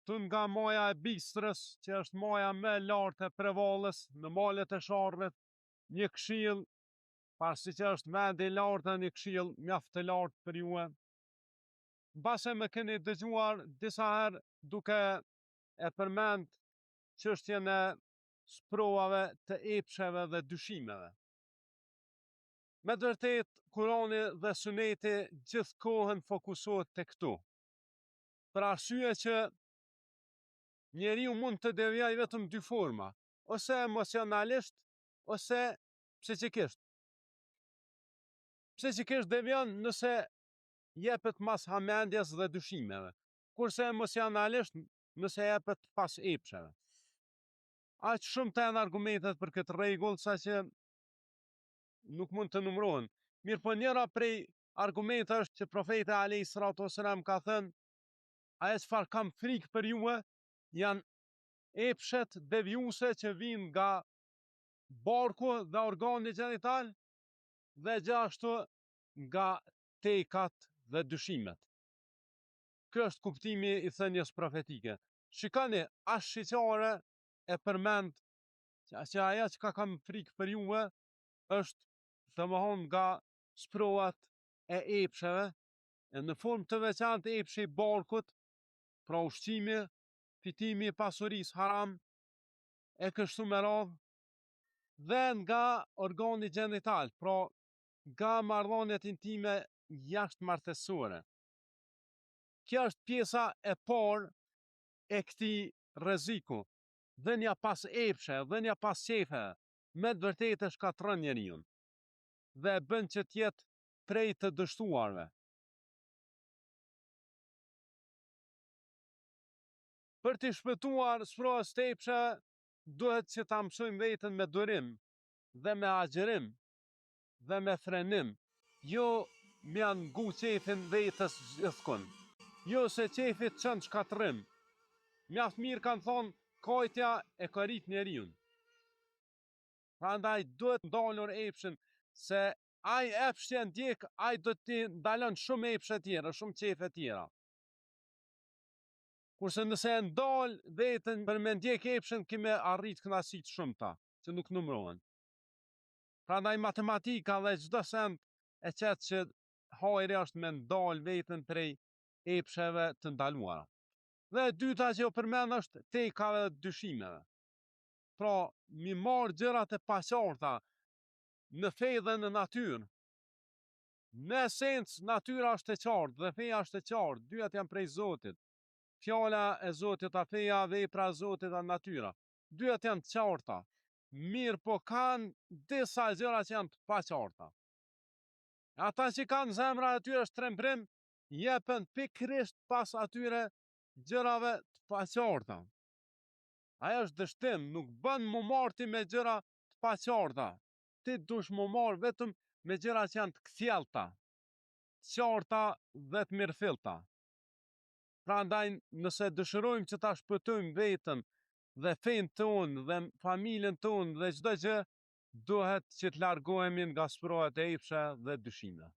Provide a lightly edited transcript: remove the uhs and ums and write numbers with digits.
Këtu nga maja e Bistrës, që është maja më e lartë e Prevallës, në malet e Sharrit, një këshillë, pasi që është vendi i lartë dhe një këshillë mjaft të lartë për juve. Mbase më keni dëgjuar disa herë duke e përmend çështjen e sprovave të epsheve dhe dyshimeve. Me të vërtetë, Kurani dhe Suneti gjithë kohën fokusohet te këto. Për arsye që njeriu mund të devijojë vetëm dy forma, ose emocionalisht ose psiqikisht. Psiqikisht devijon nëse jepet mas hamendjes dhe dyshimeve, kurse emocionalisht nëse jepet pas epsheve. Aq shumta janë argumentet për këtë rregull saqë nuk mund të numërohen. Mirëpo njëra prej argumenteve është që profeti alejhi salatu vesselam ka thënë ajo çfarë kam frikë për juve janë epshet devijuese që vijnë nga barku dhe organi gjenital dhe gjithashtu nga tekat dhe dyshimet. Ky është kuptimi i thënies profetike. Shikoni, ashiqare e përmend që ajo çka kam frikë për juve është domethonë nga sprovat e epsheve, e në formë të veçantë epshi i barkut, pra ushqimi, fitimi i pasurisë haram, e kështu me radhë, dhe nga organi gjenital, pra nga marrëdhëniet intime jashtëmartesore. Kjo është pjesa e parë e këtij rreziku. Dhënia pas epshe, dhënia pas qejfeve, me të vërtetë e shkatërron njeriun dhe e bën që të jetë prej të dështuarve. Për t'i shpëtuar sprovës të epsheve, duhet që ta mësojmë veten me durim dhe me agjërim dhe me frenim, jo m'ia ngu qejfin vetes gjithkund. Jo se qejfi të çon shkatërrim. Mjaft mirë kanë thonë kajtja e korit njeriun. Prandaj duhet ndalur epshin se ai epsh që e ndjek ai do t'i ndalon shumë epshe tjera, shumë qejfe tjera. Kurse nëse e ndal veten për me ndjek epshin, ki me arrit kënaqësi të shumta, që nuk numërohen. Prandaj matematika dhe çdo send e qet që hajri është me ndal veten prej epsheve të ndaluara. Dhe e dyta që u përmend është tekave dhe dyshimeve. Pra, m'i marrë gjërat e paqarta në fe dhe në natyrë. Në esencë, natyra është e qartë dhe feja është e qartë, dyjat janë prej Zotit. Fjala e Zotit a feja, vepra e Zotit a natyra. Dyjat janë të qarta. Mirëpo kanë disa gjëra që janë të paqarta. Ata që kanë zemra e tyre shtrembrim, jepen pikërisht pas atyre gjërave të paqarta. Ajo është dështim, nuk bën m'u marrë ti me gjëra të paqarta. Ti dush m'u marrë vetëm me gjëra që janë të kthjellta, të qarta dhe të mirëfillta. Prandaj, nëse dëshirojmë që ta shpëtojmë veten dhe fenë tonë dhe familjen tonë dhe çdo gjë, duhet që të largohemi nga sprovat e epsheve dhe dyshimeve.